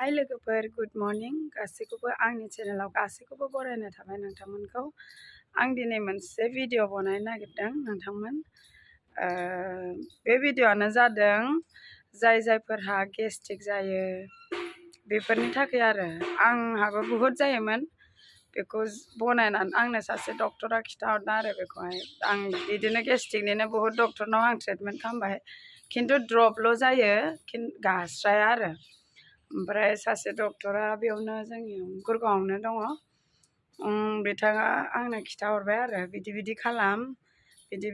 Hi लोगोफोर good morning गासैखौबो आंनि चेनेलाव गासैखौबो बरायनाय थाबाय नोंथांमोनखौ आं दिनै मोनसे भिडिअ बनायनो नागिरदों नोंथांमोन बे भिडिअआनो जादों जायफोरहा गेस्ट्रिक जायो बेफोरनि थाखाय आरो आंहाबो बहुत जायोमोन बेखौ बनायनानै आंनो सासे डक्टरा खिथाहरदों आरो बेखौहाय आं बिदिनो गेस्ट्रिकनिनो बहुत डक्टरनाव आं ट्रिटमेन्ट खालामबाय खिन्थु ड्रपल' जायो गास्राया आरो ओमफ्राय सासे डक्टरा बेयावनो जोंनि गुरगावआवनो दङ बिथाङा आंनो खिथाहरबाय आरो बिदि खालाम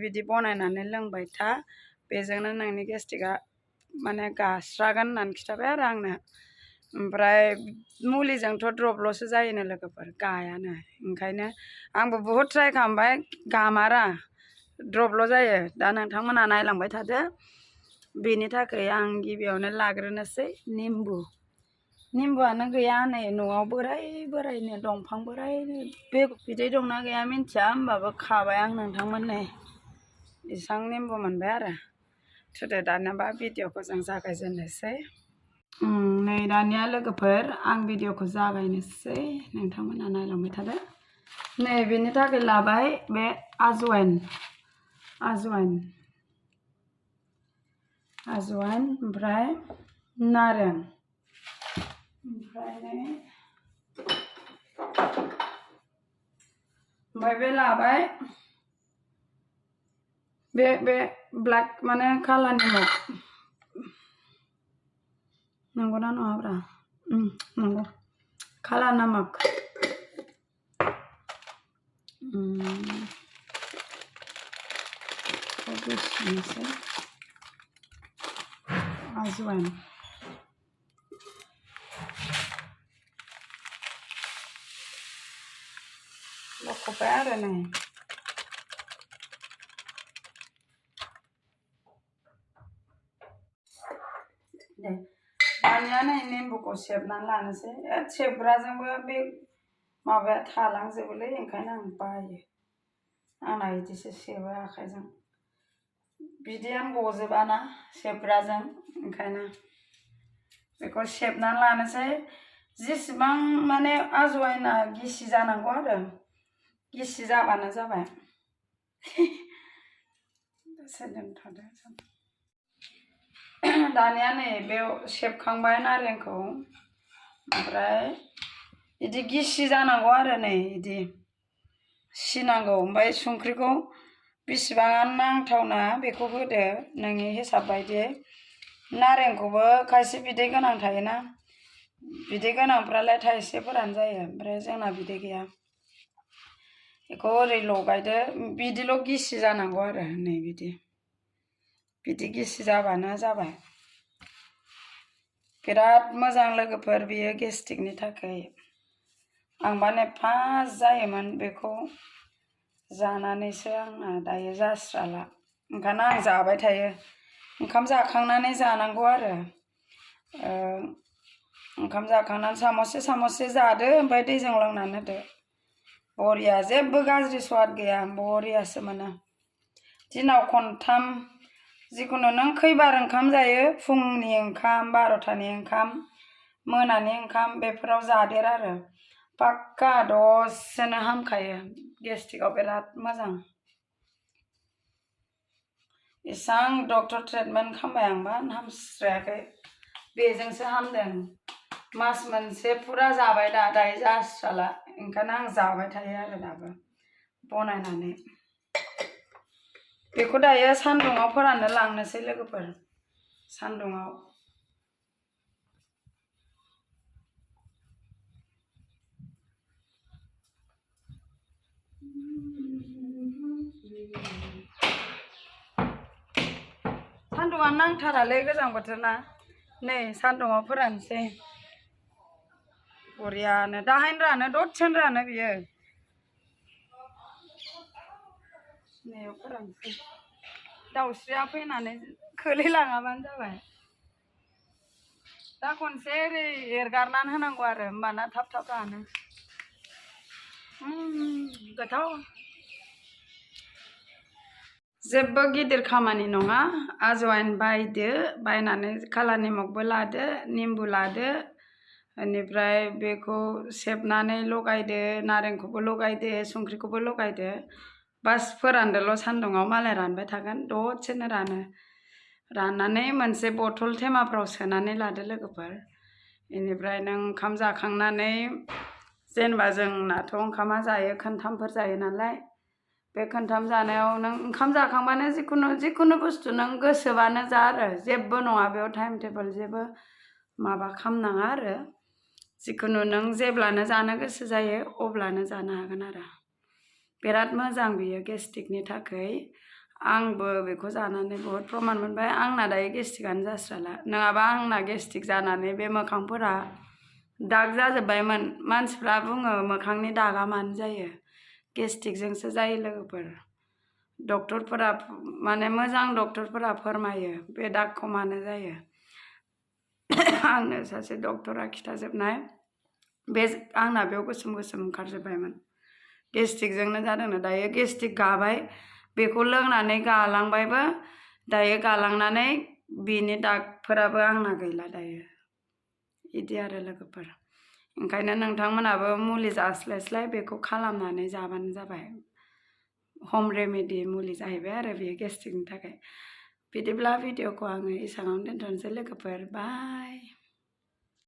बिदि बनायनानै लोंबाय था बेजोंनो नोंनि गेस्ट्रिकआ माने गास्रागोन होननानै खिथाबाय आरो आंनो ओमफ्राय मुलिजोंथ' ड्रपल'सो जायोनो लोगोफोर गायानो ओंखायनो आंबो बहुद ट्राइ खालामबाय गामारा ड्रपल' जायो दा नोंथांमोना नायलांबाय थादो बेनि थाखाय आं गिबियावनो लाग्रोनोसै निम्बुआनो गैया नै न'आव बोरायनो दंफां बोरायनो बे बिदै दंना गैया मिन्थिया होमबाबो खाबाय आं नोंथांमोन नै इसां निम्बु मोनबाय आरो थुदो दानियाबा भिडिअखौ जों जागायजेननोसै नै दानिया लोगोफोर आं भिडिअखौ जागायनोसै नोंथांमोना नायलांबाय थादो नै बेनि थाखाय लाबाय बे आजवाइन ओमफ्राय नारें ओमफ्राय बे लाबाय बे ब्लेक माने काला निमक नंगौना नङाब्रा नंगौ काला नमक आजवाइन लखबबाय आरो नै दे दानिया नै निम्बुखौ सेबनानै लानोसै सेबग्राजोंबो बे माबाया थालांजोबोलै ओंखायनो आं बायो आंना बिदिसो सेबो आखाइजों बिदैयानो गजोबाना सेबग्राजों ओंखायनो बेखौ सेबनानै लानोसै जेसेबां माने आजवाइना गिसि जानांगौ आरो गिसि जाबानो जाबाय दानिया नै बेयाव सेबखांबाय नारेंखौ ओमफ्राय बिदि गिसि जानांगौ आरो नै बिदि सिनांगौ ओमफ्राय संख्रिखौ बेसेबां नांथावना बेखौ होदो नोंनि हिसाब बायदि नारेंखौबो खायसे बिदै गोनां थायोना बिदै गोनांफ्रालाय थाइसेफोरानो जायो ओमफ्राय जोंना बिदै गैया बेखौ ओरै लगायदो बिदिल' गिसि जानांगौ आरो नै बिदि गिसि जाबानो जाबाय बिराद मोजां लोगोफोर बियो गेस्ट्रिकनि थाखाय आंबा फार्स्ट जायोमोन बेखौ जानानैसो आंना दायो जास्राला ओंखायनो आं जाबाय थायो ओंखाम जाखांनानै जानांगौ आरो ओंखाम जाखांनानै सामससे जादो ओमफ्राय दैजों लोंनानै होदो बरिया जेबो गाज्रि स्वाद गैया बरियासो मोनो दिनाव खनथाम जिखुनु नों खैबार ओंखाम जायो फुंनि ओंखाम 12थानि ओंखाम मोनानि ओंखाम बेफोराव जादेर आरो पाक्का दसेनो हामखायो गेस्ट्रिकआव बिराद मोजां इसां डक्टर ट्रिटमेन्ट खालामबाय आंबा हामस्रायाखै बेजोंसो हामदों मास मोनसे फुरा जाबाय दायो जास्राला ओंखायनो आं जाबाय थायो आरो दाबो बनायनानै बेखौ दायो सान्दुङाव फोराननो लांनोसै लोगोफोर सान्दुङाव सान्दुङा नांथारालै गोजां बोथोर ना नै सान्दुङाव फोरानसै बरियानो दाहायनो रानो दसेनो रानो बियो नैयाव फोरानसै दाउस्रिया फैनानै खोलैलाङाबानो जाबाय दा खनसे ओरै एरगारनानै होनांगौ आरो होमबाना थाब रानो गोथाव जेबो गिदिर खामानि नङा आजवाइन बायदो बायनानै काला निमकबो लादो निम्बु लादो बेनिफ्राय बेखौ सेबनानै लगायदो, नारेंखौबो लगायदो, संख्रिखौबो लगायदो, बास फोरानदोल' सान्दुङाव, मालाय रानबाय थागोन, दसेनो रानो। राननानै मोनसे बथल थेमाफ्राव सोनानै लादो लोगोफोर। बेनिफ्राय नों ओंखाम जाखांनानै, जेनेबा जोंनाथ' ओंखामा जायो, खोनथामफोर जायो नालाय, बे खोनथाम जानायाव नों ओंखाम जाखांबानो जिखुनु बुस्थु नों गोसोबानो जा आरो, जेबो नङा बेयाव टाइम टेबोल जेबो माबा खालामनाङा आरो, जिखुनु नों जेब्लानो जानो गोसो जायो अब्लानो जानो हागोन आरो। बिराद मोजां बियो गेस्टिकनि थाखाय। आंबो बेखौ जानानै बहुत प्रमान मोनबाय। आंना दायो गेस्टिकआनो जास्राला, नङाबा आंना गेस्टिक जानानै बे मोखांफोरा दाग जाजोब्बायमोन। मानसिफ्रा बुङो मोखांनि दागा मानो जायो, गेस्टिकजोंसो जायो लोगोफोर। डक्टरफोरा माने मोजां डक्टरफोरा फोरमायो बे दागखौ मानो जायो। आंनो सासे डक्टरा खिथाजोबनाय, बे आंना बेयाव गोसोम गोसोम ओंखारजोब्बायमोन, गेस्टिकजोंनो जादोंनो। दायो गेस्टिक गाबाय, बेखौ लोंनानै गालांबायबो, दायो गालांनानै बिनि दागफोराबो आंना गैला दायो। इदि आरो लोगोफोर। ओंखायनो नोंथांमोनाबो मुलि जास्लायस्लाय बेखौ खालामनानै जाबानो जाबाय। हम रेमेडि मुलि जाहैबाय आरो बेयो गेस्टिकनि थाखाय। बिदिब्ला भिडिअखौ आङो एसेबाङावनो दोनथ'नोसै लोगोफोर, बाय।